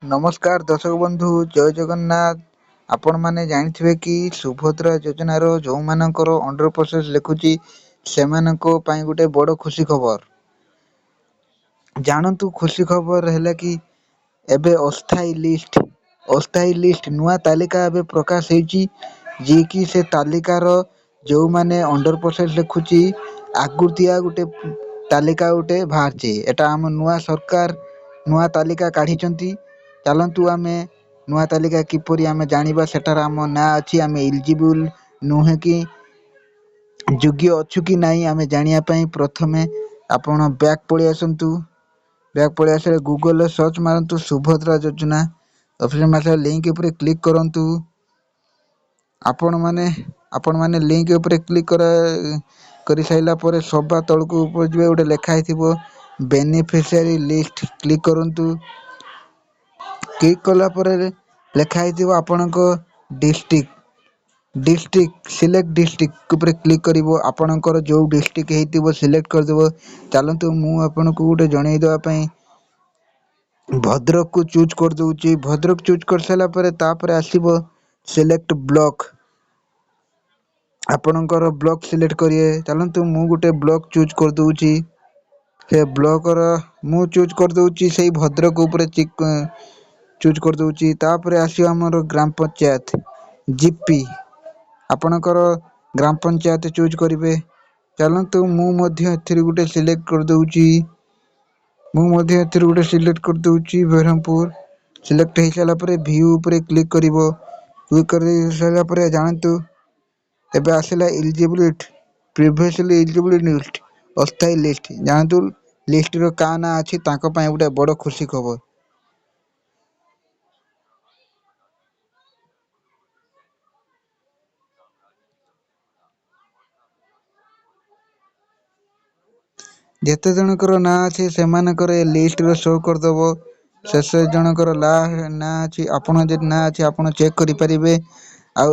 ନମସ୍କାର ଦର୍ଶକ ବନ୍ଧୁ, ଜୟ ଜଗନ୍ନାଥ। ଆପଣମାନେ ଜାଣିଥିବେ କି ସୁଭଦ୍ରା ଯୋଜନାର ଯେଉଁମାନଙ୍କର ଅଣ୍ଡର ପ୍ରୋସେସ୍ ଲେଖୁଛି, ସେମାନଙ୍କ ପାଇଁ ଗୋଟେ ବଡ଼ ଖୁସି ଖବର ଜାଣନ୍ତୁ। ଖୁସି ଖବର ହେଲା କି ଏବେ ଅସ୍ଥାୟୀ ଲିଷ୍ଟ ନୂଆ ତାଲିକା ଏବେ ପ୍ରକାଶ ହେଇଛି, ଯିଏକି ସେ ତାଲିକାର ଯେଉଁମାନେ ଅଣ୍ଡର ପ୍ରୋସେସ୍ ଲେଖୁଛି, ଆଗୃତିଆ ଗୋଟେ ତାଲିକା ଗୋଟେ ବାହାରିଛି। ଏଟା ଆମ ନୂଆ ସରକାର ନୂଆ ତାଲିକା କାଢ଼ିଛନ୍ତି। ଚାଲନ୍ତୁ, ଆମେ ନୂଆ ତାଲିକା କିପରି ଆମେ ଜାଣିବା, ସେଠାରେ ଆମ ନାଁ ଅଛି, ଆମେ ଇଲିଜିବୁଲ୍ ନୁହେଁ କି ଯୋଗ୍ୟ ଅଛୁ କି ନାହିଁ, ଆମେ ଜାଣିବା ପାଇଁ ପ୍ରଥମେ ଆପଣ ବ୍ୟାକ୍ ପଳେଇ ଆସନ୍ତୁ। ବ୍ୟାକ୍ ପଳେଇ ଆସିଲେ ଗୁଗଲରେ ସର୍ଚ୍ଚ ମାରନ୍ତୁ ସୁଭଦ୍ରା ଯୋଜନା ଅଫିସ ମାସ, ଲିଙ୍କ ଉପରେ କ୍ଲିକ୍ କରନ୍ତୁ। ଆପଣମାନେ ଲିଙ୍କ ଉପରେ କ୍ଲିକ୍ କରିସାରିଲା ପରେ ସବା ତଳକୁ ଉପରେ ଯିବେ, ଗୋଟେ ଲେଖା ହେଇଥିବ ବେନିଫିସିଆରୀ ଲିଷ୍ଟ, କ୍ଲିକ୍ କରନ୍ତୁ। କ୍ଲିକ୍ କଲା ପରେ ଲେଖା ହେଇଥିବ ଆପଣଙ୍କ ଡିଷ୍ଟ୍ରିକ୍ଟ, ସିଲେକ୍ଟ ଡିଷ୍ଟ୍ରିକ୍ଟ ଉପରେ କ୍ଲିକ୍ କରିବ। ଆପଣଙ୍କର ଯେଉଁ ଡିଷ୍ଟ୍ରିକ୍ଟ ହେଇଥିବ ସିଲେକ୍ଟ କରିଦେବ। ଚାଲନ୍ତୁ, ମୁଁ ଆପଣଙ୍କୁ ଗୋଟେ ଜଣେଇ ଦେବା ପାଇଁ ଭଦ୍ରକକୁ ଚୁଜ୍ କରିଦେଉଛି। ଭଦ୍ରକ ଚୁଜ୍ କରିସାରିଲା ପରେ ତାପରେ ଆସିବ ସିଲେକ୍ଟ ବ୍ଲକ୍। ଆପଣଙ୍କର ବ୍ଲକ୍ ସିଲେକ୍ଟ କରିବେ। ଚାଲନ୍ତୁ, ମୁଁ ଗୋଟେ ବ୍ଲକ୍ ଚୁଜ୍ କରିଦେଉଛି। ସେ ବ୍ଲକର ମୁଁ ଚୁଜ୍ କରିଦେଉଛି, ସେଇ ଭଦ୍ରକ ଉପରେ ଚୁଜ୍ କରିଦେଉଛି। ତାପରେ ଆସିବ ଆମର ଗ୍ରାମ ପଞ୍ଚାୟତ, ଜିପି। ଆପଣଙ୍କର ଗ୍ରାମ ପଞ୍ଚାୟତ ଚୁଜ୍ କରିବେ। ଚାଲନ୍ତୁ, ମୁଁ ମଧ୍ୟ ଏଥିରୁ ଗୋଟେ ସିଲେକ୍ଟ କରିଦେଉଛି। ମୁଁ ମଧ୍ୟ ଏଥିରୁ ଗୋଟେ ସିଲେକ୍ଟ କରିଦେଉଛି, ବ୍ରହ୍ମପୁର। ସିଲେକ୍ଟ ହେଇସାରିଲା ପରେ ଭିଉ ଉପରେ କ୍ଲିକ୍ କରିବ। କ୍ଲିକ୍ କରି ସାରିଲା ପରେ ଜାଣନ୍ତୁ, ଏବେ ଆସିଲା ଇଲିଜିବିଲିଟି, ପ୍ରିଭିୟସଲି ଇଲିଜିବିଲିଟି ଲିଷ୍ଟ, ଅସ୍ଥାୟୀ ଲିଷ୍ଟ। ଜାଣନ୍ତୁ ଲିଷ୍ଟର କାହା ନାଁ ଅଛି। ତାଙ୍କ ପାଇଁ ଗୋଟେ ବଡ଼ ଖୁସି ଖବର। ଯେତେ ଜଣଙ୍କର ନାଁ ଅଛି, ସେମାନଙ୍କର ଏ ଲିଷ୍ଟରେ ଶୋ କରିଦେବ। ଶେଷ ଜଣଙ୍କର ନାଁ ଅଛି, ଆପଣ ଯଦି ନାଁ ଅଛି, ଆପଣ ଚେକ୍ କରିପାରିବେ। ଆଉ